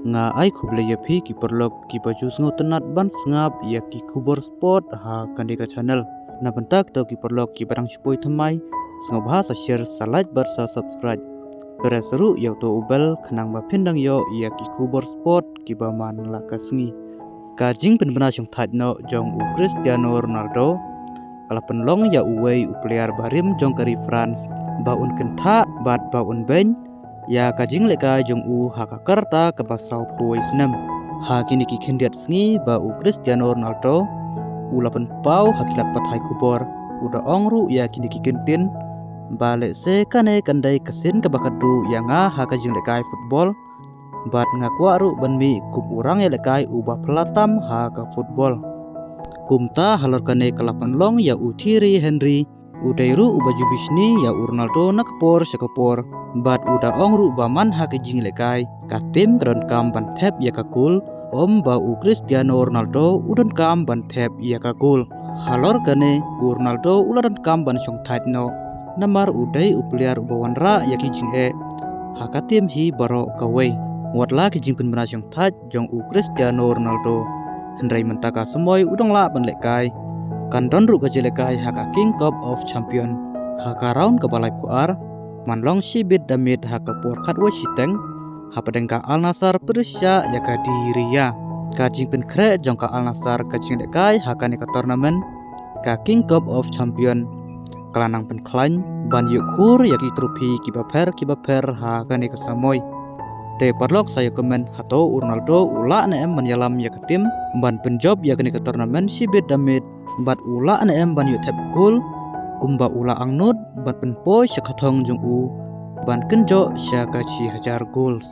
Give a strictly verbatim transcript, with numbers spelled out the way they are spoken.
Nga ai khublei ïa phi ki paralok kiba ju sngewtynnat ban sngap ïa ki khubor sport ha kane ka channel. Na bynta kito ki paralok kiba dang shu poi thymmai, sngewbha sa share, sa like bad sa subscribe. Press ruh ïa uto u bell khnang ba phin dang ïoh ïa ki khubor sport kiba man la ka sngi. Ka jingpynbna shongthait noh jong u Cristiano Ronaldo ka la pynlong ïa uwei u player barim jong ka ri France ba un kynthah bad ba un beiñ ïa ka jinglehkai jong u ha ka karta kaba sawphew snem. Ha kine ki khyndiat sngi ba u Cristiano Ronaldo u la pynpaw ha ki lad pathai khubor, u da ong ruh ïa kine ki kyntien ba lehse kane kan dei ka sien kaba khadduh ïa nga ha ka jinglehkai football, bad nga kwah ruh ban mih kum u rangïalehkai uba phylla tam ha ka football. Kumta halor kane ka la pynlong ïa u Thierry Henry, u dei ruh uba ju bishni ïa u Ronaldo na ka por sha ka por, bad u da ong ruh ba man ha ka jinglehkai ka tim ka donkam ban thep ïa ka gol, ym ba u Cristiano Ronaldo u donkam ban thep ïa ka gol. Halor kane u Ronaldo u la donkam ban shongthait noh, namar u dei u player uba wanrah ïa ki jingeh ha ka tim hi baroh kawei. Wat la ki jingpynbna shongthait jong u Cristiano Ronaldo, hynrei mynta ka samoi u dang lah ban lehkai. Kan don ruh ka jinglehkai ha ka King Cup of Champion ha ka round kaba laiphew ar, man long shibit da miet ha ka por khatwei shiteng hapdeng ka Al Nassr pyrshah ïa ka Diriyah. Ka jingpynkhreh jong ka Al Nassr ka jinglehkai ha kane ka tournament, ka King Cup of Champion, ka la nang pynkhlaiñ ban ïoh khur ïa ki trophy kiba pher kiba pher ha kane ka samoi. Te paralok sa ïa comment, hato u Ronaldo u lah ne em ban ïalam ïa ka tim ban pynjop ïa kane ka tournament shibit da miet, bad u lah ne em ban ïoh thep gol kumba u la angnud ban pynpoi sha ka thong jong u ban kynjoh sha ka shi hajar goals.